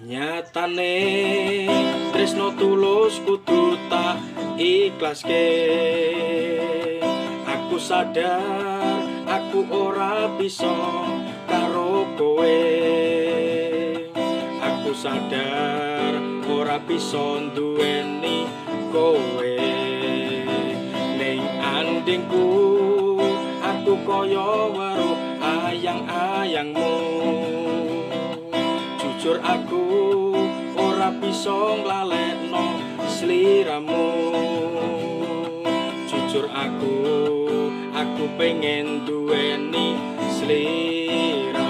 Nyatane tresno tulus kudu tak ikhlaske. Aku sadar aku ora bisa karo kowe. Aku sadar ora bisa nduweni kowe. Ning andingku aku kaya weruh ayang-ayangmu. Jujur aku ora bisa nglalekno sliramu. Jujur aku pengen duweni sliramu.